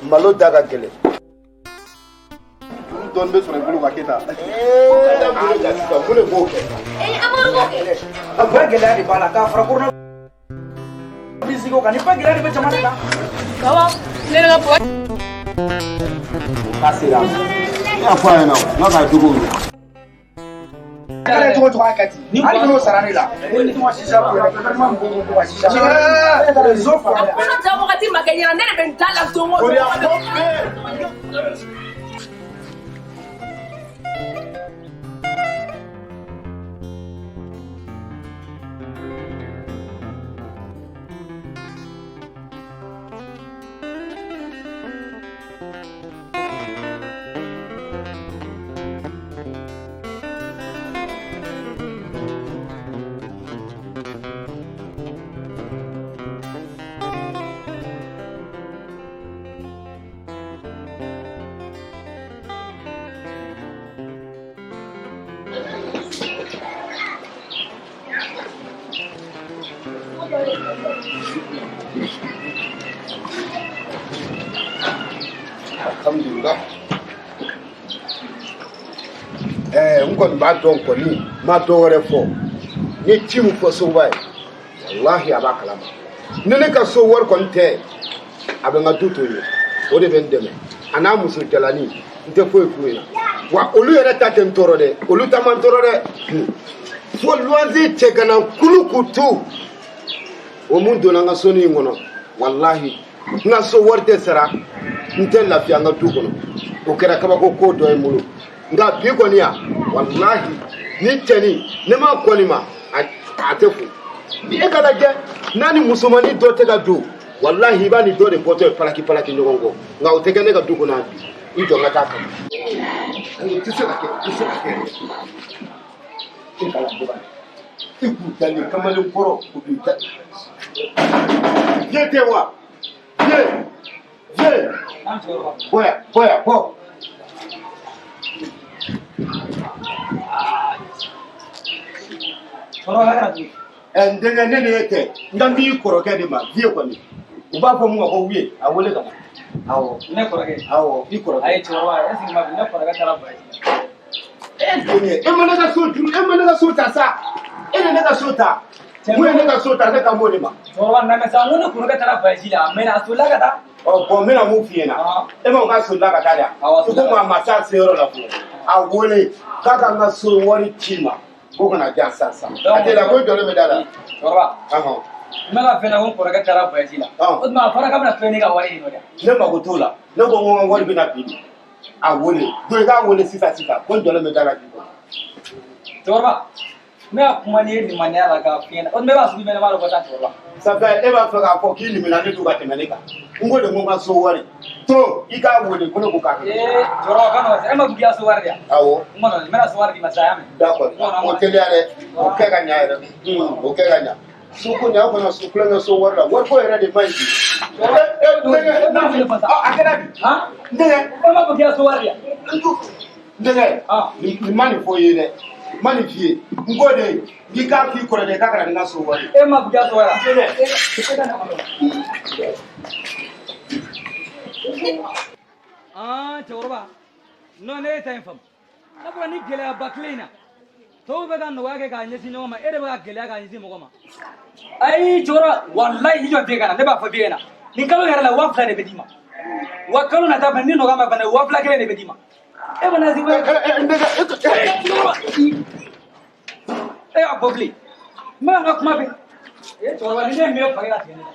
Malo da ka gɛlɛn. Juru dɔɔni bɛ sɔrɔ i bolo ka kɛ tan. Da bolo kan sisan, mun de b'o kɛ? Amadu b'o kɛ. A ba gɛlɛya de b'a la k'a fara corona virus ko kan, ni ba gɛlɛya de bɛ jamana kan. Baba, ne ka bɔ. K'a sera. Ne y'a fɔ a ɲɛna, n k'a ka jugu ye. Kɛra cogo cogo a kɛ ten. Ni hali n'o sara ne la. Ni ma sisa ko yɛrɛ, gouvernement mɔgɔw ko ko ka sisa. Réseau fara. Kɔnɔ ja wagati ma kɛ ɲɛna, ne de bɛ n da la don o don. O de y'a fɔ bɛɛ. Alhamdulillah. N kɔni b'a dɔn kɔni, n ma dɔ wɛrɛ fɔ. N ye ci min fɔ soba ye, walahi a b'a kalama. Ni ne ka so wari kɔni tɛ, a bɛ n ka du to yen. O de bɛ n dɛmɛ. A n'a muso jalani, n tɛ foyi f'u ɲɛna. Wa olu yɛrɛ ta tɛ n tɔɔrɔ dɛ, olu ta man tɔɔrɔ dɛ. Fo luwanze cɛgana kulukutu. O mun donna n ka soni in kɔnɔ, walahi n ka so wari tɛ sara, n tɛ lafiya n ka du kɔnɔ. O kɛra kabako ko dɔ ye n bolo. Nka bi kɔni yan, walahi ni cɛnin ne ma kɔni ma, a tɛ fo. Ni e ka lajɛ n'a ni musomannin dɔ tɛ ka don, walahi i b'a ni dɔ de bɔtɔ ye palaki palaki ɲɔgɔn kɔ. Nka o tɛ kɛ ne ka du kɔnɔ yan bi. I jɔ n ka taa kama. Ayi, o tɛ se ka kɛ, o tɛ se ka kɛ. E ka lajɛ bani. I k'u dalen kamalen kɔrɔ, u b'i da. Viens tɛ wa? Viens. Viens. Bɔ yan, bɔ yan, bɔ. N denkɛ, ne ni e tɛ, n kan b'i kɔrɔkɛ de ma, vieux kɔni. U b'a fɔ mun ma ko wiye, a wele ka na. Awɔ. Ne kɔrɔkɛ. Awɔ, i kɔrɔkɛ. Ayi cɛkɔrɔba, est-ce que ma ne kɔrɔkɛ taara voyage la? E denkɛ, e ma ne ka so juru, e ma ne ka so ta sa. E de ne ka so ta. Mun ye ne ka so ta, ne kan b'o de ma. Cɛkɔrɔba, na mɛ sa, n ko ne kɔrɔkɛ taara voyage la, a mɛnna, a solila ka taa. Ɔ bɔn, n bɛna mun f'i ɲɛna. E ma ko k'a solila ka taa de Awɔ, wa? I ko a ma s'a seyɔrɔ la fɔlɔ. A wele k'a ka n ka so wari ci ma. Ko kana di yan sisan sisan. A tɛ la ko i jɔlen bɛ da la. Cɛkɔrɔba, Ɔhɔn. n bɛ ka fɛn na ko n kɔrɔkɛ taara voyage la. O tuma a fɔra k'a bɛna fɛn ne ka wari ɲini o de. Ne mako t'o la. Ne ko n ko n ka wari bɛna bi de. A wele. Don i k'a wele sisan sisan. Ko n jɔlen bɛ da la k'i kɔnɔ. Cɛkɔrɔba, ne ka kuma n'i ye limaniya la k'a f'i ɲɛna. O tuma e b'a sugu jumɛn ne b'a dɔn ko taa cɛkɔrɔba. Sanfɛ e b'a fɛ k'a fɔ k'i liminalen don ka tɛmɛ ne kan. N ko de ko n ka so wari. To i k'a wele ko ne ko k'a kɛ. Ee cɛkɔrɔba, ka nɔgɔn sa, e ma fɔ k'i ka so wari di yan. Awɔ. N kɔnɔ, n bɛna so wari d'i ma sisan, a y'a mɛn. D'accord. O teliya dɛ. O kɛ ka ɲa yɛrɛ. O kɛ ka ɲa. So ko nin aw kana so kulonkɛ so wari la. Wariko yɛrɛ de man ɲi bi. Denkɛ, a kɛra di? Han? N denkɛ. E ma fɔ k'i ka so wari di yan. N denkɛ, nin ma nin fɔ i ye dɛ. N ma nin f'i ye. N ko de, k'i k'a f'i kɔrɔkɛ k'a ka na ni n ka so wari ye. E ma fɔ k'i ka so wari di yan. Denkɛ. E ka na kɔnɔ. Cɛkɔrɔba, non ne ye ta in faamu. N'a fɔra ni gɛlɛyaba kelen in na, tɔw bɛ ka nɔgɔya kɛ k'a ɲɛsin ɲɔgɔn ma, e de bɛ ka gɛlɛya k'a ɲɛsin mɔgɔ ma. Ayi cɛkɔrɔba, walayi i jɔ den ka na, ne b'a fɔ den ɲɛna. Nin kalo yɛrɛ la 2000 de bɛ d'i ma. Wa kalo nata fana ni nɔgɔya ma fana 2000 kelen de bɛ d'i ma. E bɛna se N denkɛ, cɛkɔrɔba. E y'a bɔ bilen. N bɛ ka n ka kuma fɛ. E cɛkɔrɔba, ni ne ye min faga ka tigɛ ne la.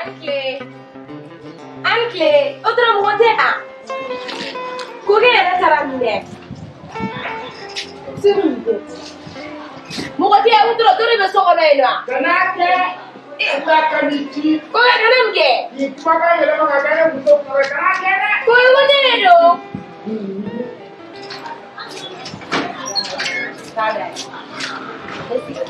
An tile. An tile. O tora mɔgɔ tɛ yan. Kokɛ yɛrɛ taara min dɛ? Segu nin tɛ. Mɔgɔ tɛ yan, o tora dɔ de bɛ so kɔnɔ yen nɔ. Kana kɛ. Ala ka n'i ci. Kokɛ kana mun kɛ? K'i kumakan yɛlɛma ka kɛ ne muso kuma ye. Kana kɛ dɛ. Kokɛ ko ne de don. Taa da. Ne sigi.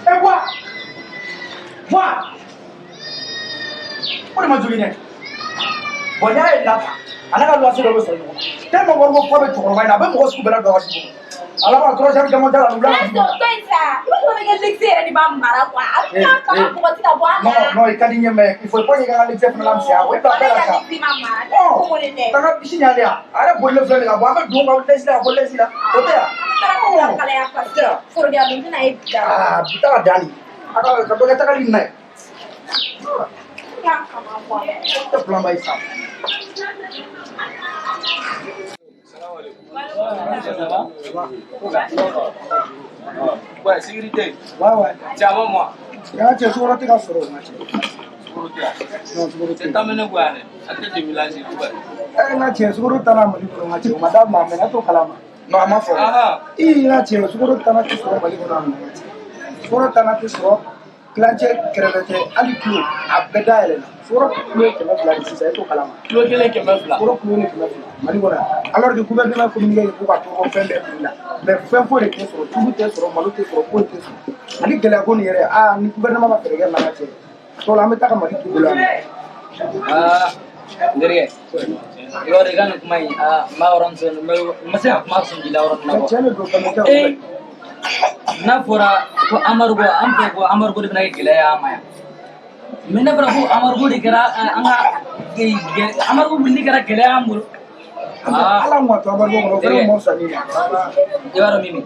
E wa wa o de ma joli dɛ. Bon, n'i y'a ye la a n'a ka luwanse dɔ bɛ sɔrɔ ɲɔgɔn na tellement wariko fɔ bɛ cɛkɔrɔba in na, a bɛ mɔgɔ sugu bɛɛ la don a ka du kɔnɔ. A laban troisième guerre mondiale a bɛ wuli an ka du kɔnɔ. To yen sa. I b'a sɔrɔ ne ka lekisi yɛrɛ de b'a mara quoi. A bɛ taa kaba bɔgɔti ka bɔ a Non la. non, i ka di n ye, mais il faut pas k'i ka lekisi fana lamisɛnya o ye bila Ne bɛɛ la ka sa. lekisi ma mara. Ne ko ko de tɛ. Taa ka bisi ɲalen yan, a yɛrɛ bolilen filɛ nin ye ka bɔ, an bɛ don ka lɛsi la, ka bɔ lɛsi la, o tɛ yan. An taara ko ka kalaya parce que forodiya dun tɛna e bila. Aa, bi taa ka dan nin a ka dɔ kɛ tagali nin na ye. K'a kama quoi. Tɛ plan ba ye sa. Ça va? Ouais, sécurité. Ouais. Tiens, avant moi. Yan cɛ, sukaro tɛ ka sɔrɔ o ma cɛ. Sukaro tɛ yan. Non, sukaro tɛ C'est yen. terminé quoi, ne? A tɛ de village quoi. Ɛ, n ka cɛ, sukaro taara Mali kɔnɔ, n ka cɛ, o ma dabila a mɛnna, e t'o kalama. Non, a ma fɔ. Ah. Ii, n ka cɛ, sukaro tana tɛ sɔrɔ Mali kɔnɔ a mɛnna, n ka cɛ. Sukaro tana tɛ sɔrɔ, tilancɛ kɛrɛfɛ tɛ, hali kilo a bɛɛ dayɛlɛnna. Sukaro kilo ye 200 de sisan, e t'o kalama. Kilo kelen 200. Sukaro kilo ye 200 Mali kɔnɔ yan. Alors que gouvernement communiqué k'u ka to fɛn bɛɛ prix la. Mais fɛn foyi de tɛ sɔrɔ, tulu tɛ sɔrɔ, malo tɛ sɔrɔ, foyi tɛ sɔrɔ. Mali gɛlɛya ko nin yɛrɛ, aa, ni gouvernement ma fɛɛrɛ kɛ nin na, n ka cɛ. Tɔ la an bɛ taa ka Mali to bolo yan. Aa, n terikɛ, i b'a dɔn i ka nin kuma in, aa, n b'a yɔrɔnin sɔn, n ma se ka kuma sɔn k'i la yɔrɔnin na Mais quoi. tiɲɛ de don, fɛn tɛ o. Ee, n'a fɔra ko embargo, an fɛ ko embargo de bɛna kɛ gɛlɛya y'an ma yan. Mais n'a fɔra ko embargo de kɛra an ka embargo wulili kɛra gɛlɛya y'an bolo. Aa, Ala m'a to embargo kɔnɔ, o fɛnɛ mɔ fisa ni ma. I b'a dɔn min bɛ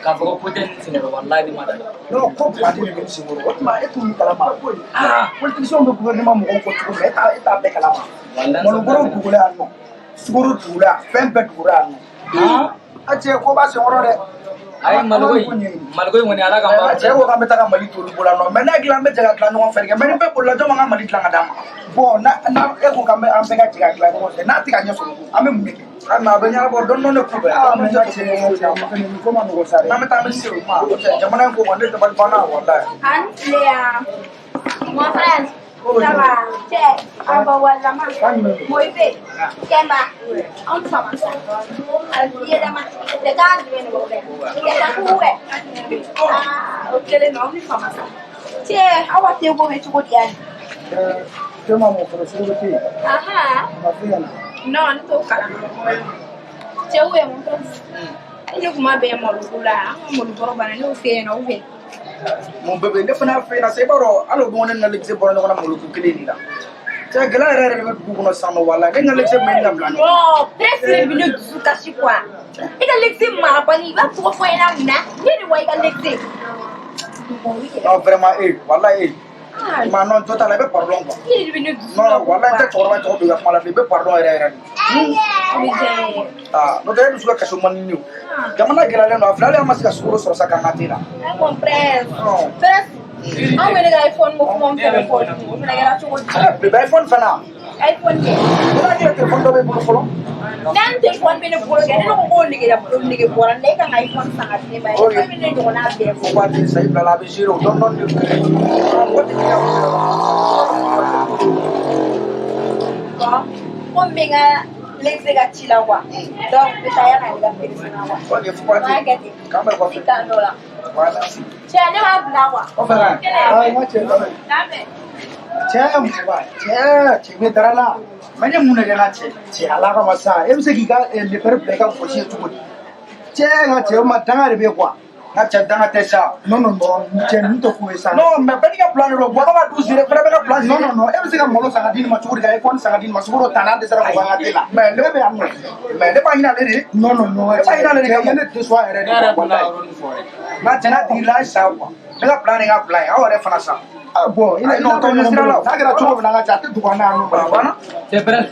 k'a fɔ ko ko tɛ nin senkɔrɔ, walahi ne ma da. Non, ko baden de bɛ nin senkɔrɔ. O tuma e t'olu kalama. Aa, Politiciens bɛ gouvernement mɔgɔw kɔ cogo min na, e t'a bɛɛ kalama. Walahi. Malobɔrɔ dugula yan nɔ, sukaro dugula yan, fɛn bɛɛ dugula yan nɔ. Aa, A cɛ, ko b'a senkɔrɔ dɛ. Ayi, maliko in, maliko in kɔni, Ala k'an A b'a. cɛ ko k'an bɛ taa ka Mali t'olu bolo yan nɔ, mais n'a dilan, an bɛ jɛ ka dilan ɲɔgɔn fɛ de kɛ. Mais ni bɛɛ bolila, jɔn b'an ka Mali dilan ka d'an ma? Bon, na e ko k'an bɛ an bɛɛ ka jɛ ka dilan ɲɔgɔn fɛ, n'a tɛ ka ɲɛ sɔrɔ dun, an bɛ mun de kɛ? Ah, mais a bɛ ɲɛnabɔ dɔɔni dɔɔni de ko bɛɛ. Aa, mais n ka cɛ, nin ko ma nɔgɔn sa dɛ. N'an bɛ taa, an bɛ se o ma. N'o tɛ jamana in ko kɔni, ne dabali banna walayi. An tile yan. Mon frère, ça va? Cɛ, aba walama. Moibe, Kemba, anw fama sa. Yɛlɛma, tɛ k'a jumɛn de b'o kɛ? Kɛta kuwɛ. Aa, o kɛlen don, anw ni fama sa. Cɛ, aw ka teko bɛ cogo di yan? Fɛn ma mɔ fɔlɔ, sukaro tɛ yen. Ahan. A ma f'e ɲɛna. Non, ne t'o kalama. Cɛ, ou bien mon frère? Ne kuma bɛɛ maloko la, an ka malobɔrɔ banna, ne y'o f'e ɲɛna ou bien? Mun bɛɛ bɛ ne fana y'a f'e ɲɛna sa, i b'a dɔn hali o don ne ni Alexis bɔra ɲɔgɔn na maloko kelen de la. Cɛ, gɛlɛya yɛrɛ yɛrɛ de bɛ dugu kɔnɔ sisan nɔ, walayi. Ne ni Alexis bɛ ɲini ka bila ɲɔgɔn na. Non, presque de bɛ ne dusu kasi quoi. I ka lekisi marabali, i b'a tɔgɔ fɔ n ɲɛna mun na? Ne de wa i ka lekisi. Non, vraiment, eh, walayi, eh. Ma non, jɔ t'a la, i bɛ pardon quoi. I de bɛ ne dusu la Non, walayi, n tɛ cɛkɔrɔba in tɔgɔ don i ka kuma la bilen, i bɛ pardon yɛrɛ yɛrɛ de. Aa, n'o tɛ e dusu ka kasi man di ne ye o. Jamana gɛlɛyalen don, a filɛ, hali an ma se ka sukaro sɔrɔ sa k'an ka te la. Ay, mon frère. Non. Frère, anw yɛrɛ ka iPhone ko kuma min fɛnɛ fɔ dun, o fɛnɛ kɛra cogo di? Bébé, iPhone fana. iPhone kɛ. O la yɛrɛ téléphone dɔ b'e bolo fɔlɔ. N'an téléphone bɛ ne bolo kɛ, ne ko k'o nege nege bɔra ne, e kan ka iPhone san ka di ne ma. Ok. E bɛ ne ɲɔgɔnna bɛɛ Fo fɔ. waati sa i bila la, a bɛ gérer o dɔɔni dɔɔni de. Mɔgɔ tɛ k'i ka Bon, ko n bɛ n ka lekisi ka ci la quoi. Donc, n bɛ taa yan'ale ka feere na quoi. Ok, fo waati. N b'a kɛ ten. K'an bɛ kɔfɛ. I t'an dɔ la. Voilà, merci. Cɛ, ne b'a bila quoi. Kɔfɛ ka. Aa, n ka cɛ, Lamɛn. cɛ, musoba cɛ, cɛ bɛ dara la mɛ, ne mun de kɛ n ka cɛ, cɛ, ala kama sa, e bɛ se k'i ka lepɛri bila i ka gosi ye cogo di? Cɛ, n ka cɛ, o ma danga de bɛ yen quoi. N ka cɛ danga tɛ sa. Non non non, cɛ ninnu tɛ ko ye sa. Non mais bɛɛ n'i ka plan de don. Bɔgɔ ka du siri, fana bɛ ka plan siri. Non non non, e bɛ se ka malo san ka di nin ma cogo di ka iPhone san ka di nin ma, sukaro ta n'an dɛsɛra k'o k'an ka te la. Mais ne bɛ yan nɔ. Mais ne b'a ɲini ale de. Non non non, Ne b'a ɲini ale de cɛ kama. ye ne déçoit yɛrɛ Ne yɛrɛ de tun n'a walayi. yɔrɔnin fɔ dɛ. N ka cɛ n'a tigi la a ye sa quoi. Ne ka plan de ka plan ye, aw yɛrɛ fana sa. Ah bon, i Ayi, n'a non, bɛ ɲɔgɔn tɔw sira bolo. la. N'a kɛra cogo min na, an ka cɛ a tɛ dogo an na yan nɔ. A banna. Cɛ prince,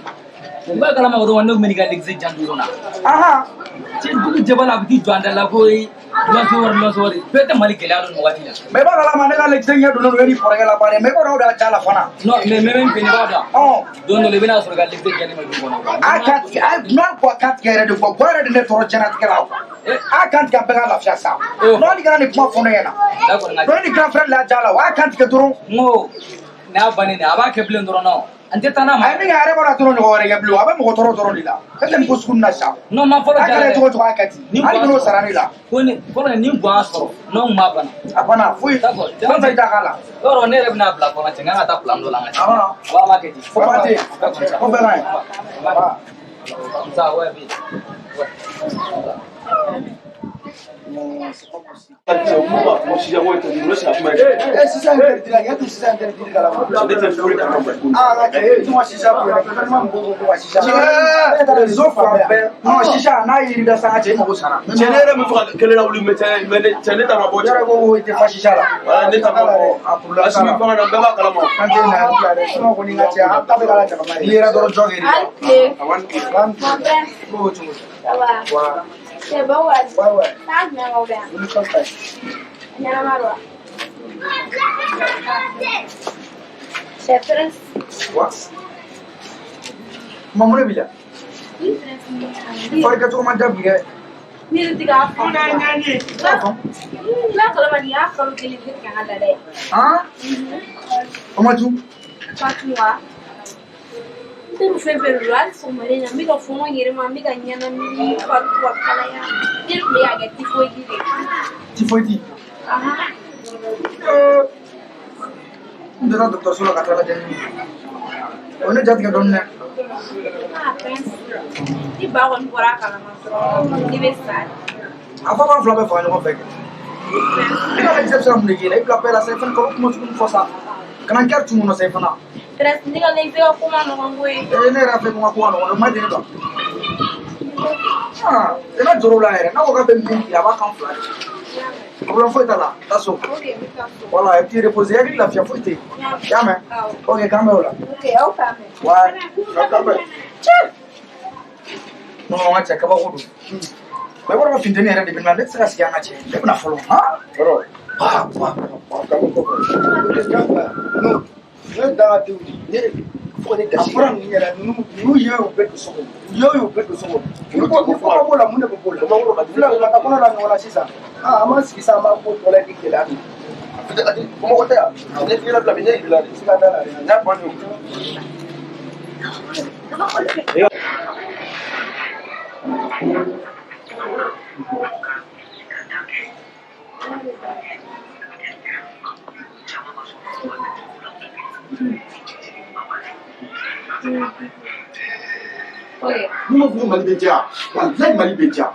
n b'a kalama o don ne tun bɛ n'i ka lexi jan du kɔnɔ. Ahan. Cɛ dugu jɛba la a bɛ t'i jɔ an da la ko lɔnso wari lɔnso wari bɛɛ tɛ Mali gɛlɛya dɔn nin waati la. Mais i b'a kalama ne ka lexi ɲɛ donnen don e ni kɔrɔkɛ la bari. Mais i b'a dɔn o de y'a ja la fana. Non mais même fɛnɛ b'a dɔn. Ɔn. Don dɔ la i bɛna sɔrɔ i ka lexi jalen bɛ du kɔnɔ. A kan tigɛ, a ye n'a bɔ a kan tigɛ yɛrɛ de quoi. Bɔ yɛrɛ de ne tɔɔrɔ diɲɛlatigɛ la quoi. A kan tigɛ a bɛɛ ka lafiya sa. Oh. Non hali kana nin kuma fɔ ne ɲɛna. D'accord n ka Donc ne ni grand frère de y'a ja la o. A kan tigɛ dɔrɔn. N ko n'a bannen dɛ a b'a kɛ bilen dɔrɔn nɔ. An tɛ taa n'a A ma. ye min kɛ a yɛrɛ b'a dɔn a tɔɔrɔ ɲɔgɔn wɛrɛ kɛ bilen o. A bɛ mɔgɔ tɔɔrɔ dɔrɔn de la. E tɛ nin ko sugu nin na sa. Non ma fɔlɔ A jara kɛra dɛ. cogo o cogo a kɛ ten. Ni Hali guwan kan'o sɔrɔ. sara ne la. Ko ni fɔlɔ ni guwan sɔrɔ n'o m'a bana. A banna foyi. D'accord. Fɛn fɛn da k'a la. Yɔrɔ ne yɛrɛ bɛna bila kɔnɔ cɛ n kan ka taa plan dɔ la n ka cɛ. Awɔ. Wa a b'a kɛ ten. Fo ba tɛ yen. D'accord. Ko bɛɛ ka ɲi. Comme ça, ouais, bi. Ouais. Non, c'est pas possible. Eh, sisan interdit la, y'a tout sisan interdit kalama. Ah, nka cɛ, e tun ka sisa ko yɛrɛ, gouvernement mɔgɔw ko ko ka sisa. Réseau fan bɛɛ. Non, sisa n'a y'i da sa, n ka cɛ, i mago sara. Cɛ ne yɛrɛ bɛ fɛ ka kɛlɛ lawuli mais cɛ mais ne cɛ ne ta ma bɔ Yɔrɔ cɛ. ko ko i tɛ fa sisa la. Wala ne ta ma bɔ. A problème t'a Asimi la. fanga na bɛɛ b'a kalama. An tɛ na yan bila dɛ, sinon kɔni n ka cɛ, an ta bɛ k'ala jama N'i ye. yɛrɛ dɔrɔn jɔ k'i Hali tile. Mon prince, Ko o cogo. ça va? Wa. Cɛ baw wa? Ouais ouais, Taa jumɛn k'aw bɛ yan? wuli ka fisa. Ɲɛnama don wa? Cɛ prince. Wa. Kuma mun de b'i la? Ni prince. Fari kɛcogo man diya bi dɛ. Ni yɛrɛ tɛ k'a faamu. I b'a kalama nin y'a kalo kelen ne tɛ ka n ka laada ye. Han? O ma ju. Fatima wa? N tɛ nin fɛn fɛn don hali sɔgɔmada in na n bɛ ka fɔɔnɔ n yɛrɛ ma n bɛ ka ɲɛnamini fari to ka kalaya ne tun bɛ k'a kɛ tifoyidi de ye. Tifoyidi. Ahan. N donna dɔgɔtɔrɔso la ka taa lajɛ. O ye ne jatigɛ dɔɔnin dɛ. Ah prince, ni ba kɔni bɔra a kalama dɔrɔn ne bɛ sa de. A fɔ k'an fila bɛɛ faga ɲɔgɔn fɛ kɛ. Prince. I ka lajɛ bɛ se ka mun de k'i la? I bila bɛɛ la sa, i fana ka o kuma sugu min fɔ sa. Kana n kɛri tun kɔnɔ sa i fana. Prince, ne ka lajɛ ka ko ma nɔgɔn koyi. Ee ne yɛrɛ fɛ ko n ka ko ka nɔgɔn, o ma deli kan. Ah, i ka jɔrɔ o la yɛrɛ, n'a ko k'a bɛ min k'i la, a b'a kan fila de. Problème foyi t'a la, taa so. Ok, n bɛ taa so. Voilà, i b'i reposer, i hakili lafiya foyi tɛ yen. I y'a mɛn? Awɔ. Ok, k'an bɛn o la. Ok, aw k'an mɛn. Ouais. Non, n ka cɛ kabako don. Mais i b'a dɔn ko funteni yɛrɛ de bɛ ne la, ne tɛ se ka sigi an ka cɛ. Ne bɛna fɔlɔ. Han? Yɔrɔ. Ba, ba. Non, ne da tɛ wuli. Ne fo ka ne A gasi. fɔra ninnu ɲɛna, ninnu ye o bɛɛ don so kɔnɔ. U ye o bɛɛ don so kɔnɔ. Ni ko ni ko ka b'o la, mun de bɛ b'o la? Fila u ma taa kɔnɔ la ɲɔgɔn na sisan. Ah, an b'an sigi sa, an b'an ko tɔ lajɛ ni gɛlɛya min ye. Bamakɔ tɛ yan. Ne yɛrɛ bila ne yir'i la de. Siga t'a la dɛ. N y'a fɔ ne ye. Ok. N'u ma fɔ ko Mali bɛ diya, walayi Mali bɛ diya.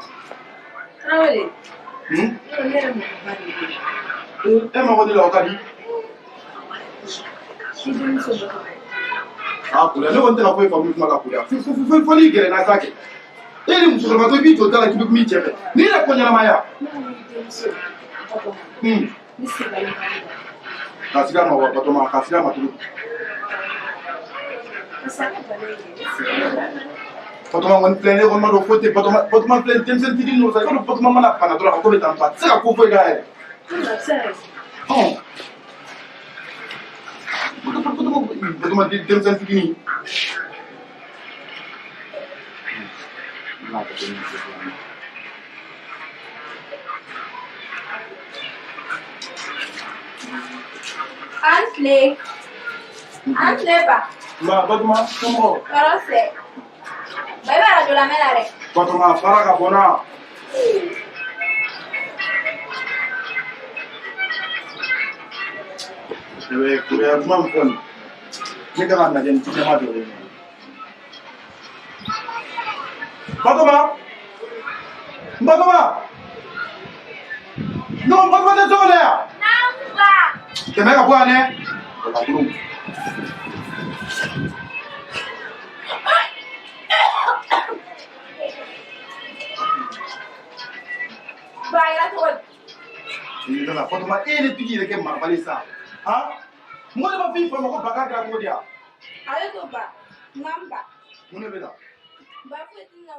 Tarawele. Hmm? Ne yɛrɛ mɔgɔba de ye. E mago de la o ka di. I denmuso dɔ. A kuya, ne kɔni tɛ ka foyi faamu kuma la kuya. Fo n'i gɛrɛ n'a sa kɛ. E ni musokɔrɔba i b'i jɔ da la k'i bɛ kuma i cɛ fɛ. N'i yɛrɛ ko ɲɛnamaya. Ne ko i denmuso. Hmm. Ne sebali b'a la. Ka siga ma wa Batɔma, ka siga ma cogo di? Parce que a ka bana in ne sebali b'a la. Batɔma kɔni filɛ ne kɔni ma dɔn foyi tɛ Batɔma Batɔma filɛ denmisɛnnin fitinin ninnu sa i b'a dɔn Batɔma mana bana dɔrɔn a ko bɛ tan tɔ a tɛ se ka ko foyi k'a yɛrɛ. A bɛ se ka kɛ. Ɔn. Batɔma denmisɛnnin fitinin. An tile. An tile ba. Nba Batɔma somɔgɔw. Tɔɔrɔ sɛ. Ba i bɛ arajo lamɛn la dɛ. Batɔma fara ka bɔ n na. Kuya kuma min fɔ nin ne kan ka lajɛ ni jɛma dɔ ye. Batɔma! Batɔma! Ne ko Fatuma tɛ so kɔnɔ yan. Naamu ba. Tɛmɛ ka bɔ yan dɛ. Walakolon. Ba a kɛra cogo di? Ee nana Fatuma e ye ne tigi yɛrɛ kɛ marabali ye sa. Han? Mɔgɔ de b'a f'i fa ma ko ba k'a kɛra cogo di yan? Ale ko ba. N ka n ba. Mun de bɛ na? Ba foyi tɛ ne la.